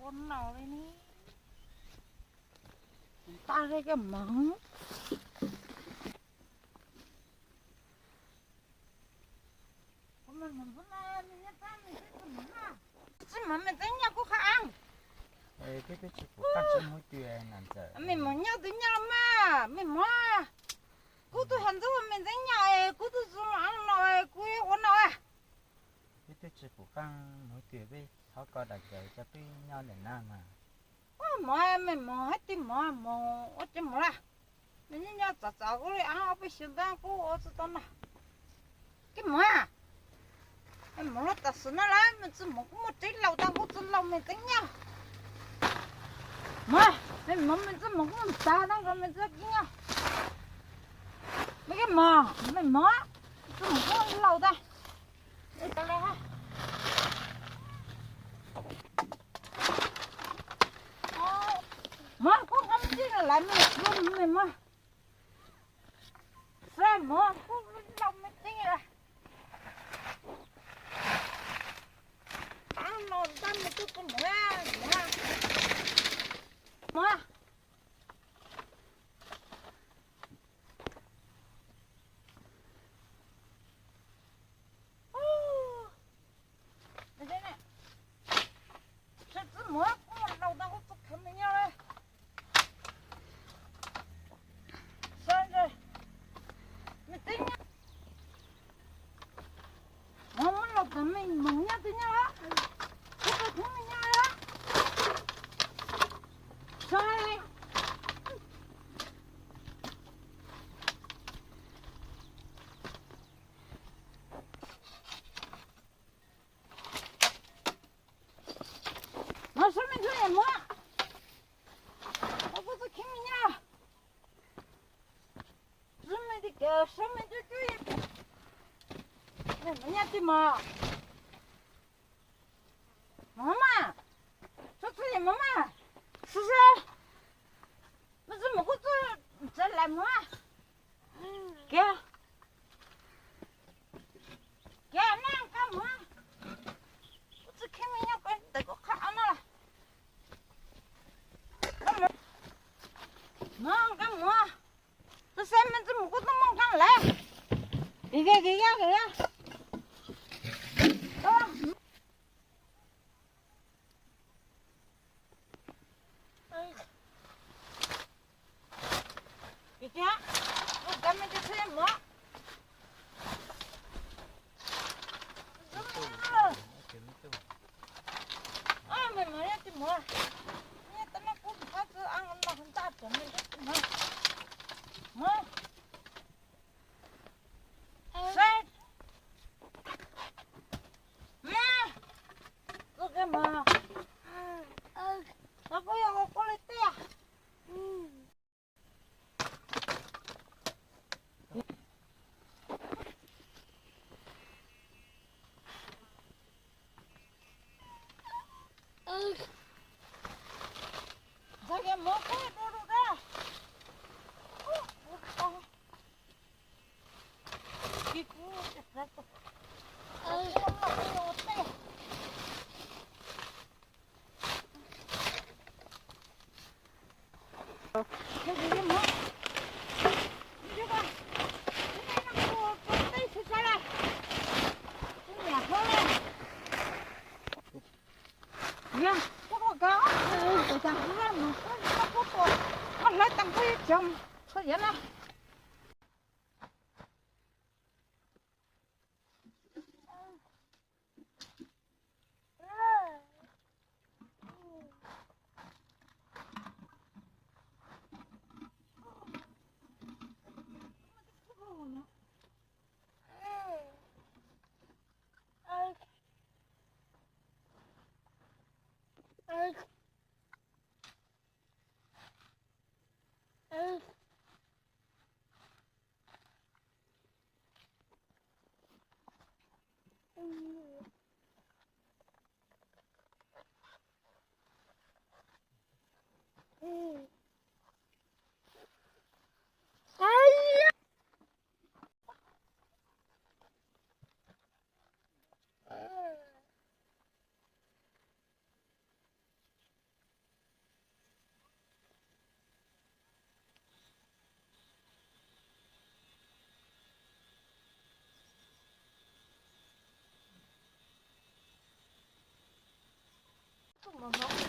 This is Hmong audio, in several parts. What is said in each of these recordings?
Ua no li ne, tag li koj mog. Tsis mov me tseeb nyob kuv qhov av. Mej mov nyob twb nyob los mas, mej mov. Kuv twb hais ntxub ua me tseeb nyob es kuv twb tsis ua no, kuv ua no. Peb twb tsis pum qab mus twg, peb thov koj dag ntawd cov peb nyob ntawm na mas. Mov, mej mov hais tias mov mus ua tsev mov lawm. Nws nyob nyob txom txom kuv li, ob peb xyoo ntawd kuv ua tsis tau no. Koj mov, mej mov los tam sim no lawm, mej tsis mov kuv muaj tsev laus tag kuv tsis laus me tseeb nyob. Mov, mej mov, mej tsis mov kuv mus tag tag nrho me tseeb nyob. Mej koj mov, mej mov, tsis mov kuv laus tag. Mov, kuv qab me tseeb lawm, mej mov, mej mov. Xav mov kuv laus me tseeb lawm. Tav no ntab me tub kuv mov, mov. Tsis txwb mov kuv laus tag kuv tsis kheev me nyob li. Sawv ntawd me tseeb nyob. Mov muab laus tag me moos nyob twb nyob lawm. Kuv tsis kheev me nyob li. Sawv li. Mov sawv me ntsuab es mov. Kuv tsis kheev me nyob. Sawv me ntsuab, sawv me ntsuab cub, mov nyob twb mov. Mov mas, sawv txij mov mas, sawv sawv. Mej tsis mov kuv tsis txav lawm mov. Kiag, kiag nab kab mov. Kuv tsis kheev me nyob kuv ntawm kuv qhov av no lawm. Mov, kab mov. Tsis xav me tsis mov kuv tub mooj kab lawm. Kiag kiag kiag kiag. Mej mov, mej mov, yog tsis mov, yog tsis mov kuv qhov txwv av no ntaj tsuag mej mov. Mov, sawv, mov, txuj kab mov, los kuv yog ua kuv li tiag. Ntxhais, yog mov kub dua rau dab. Nws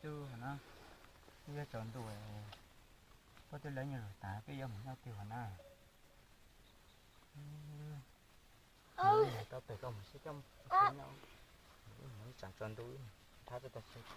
twb hov na, twb yuav tsaus ntuj, koj twb lawv nyuag lus tas peb yuav mus nyob twg hov na. Tau pem koj mus sib coj nyob, tsam tsaus ntuj thab peb tag kis.